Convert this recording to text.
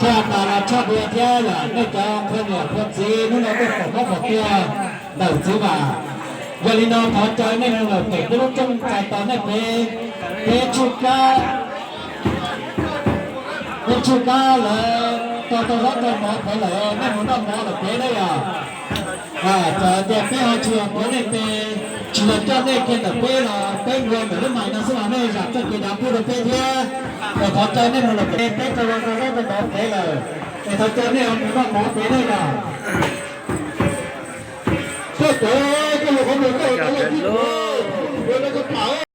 Tshaj tas los tshaj dua thiab yom, nej cov phooj ywg phooj txiv hnub no tuaj pom mob pom tuag ntawm txiv Vam. Yog li no thov caw nej mus lawm pem peb lub rooj txais tos nej pem, peb tshuj kab, peb tshuj kab lawm, tau tau zaub tau mov pem lawm, nej mus noj mov lawm pem na yom. Txawm tias peb ho tsis yog tuav nej tes, tsis yog coj nej kiag ntawm peb los peb ua ntawm lub mais no xwb los nej zam txoj kev dav pub rau peb thiab. Thov caw nej mus lawm pem, peb tau tau zaub tau mov pem lawm, es thov caw nej ho mus noj mov pem na yom. Koj tuav, koj lug qhov muag koj tuav lawm tib tuav, tuav rau koj plam.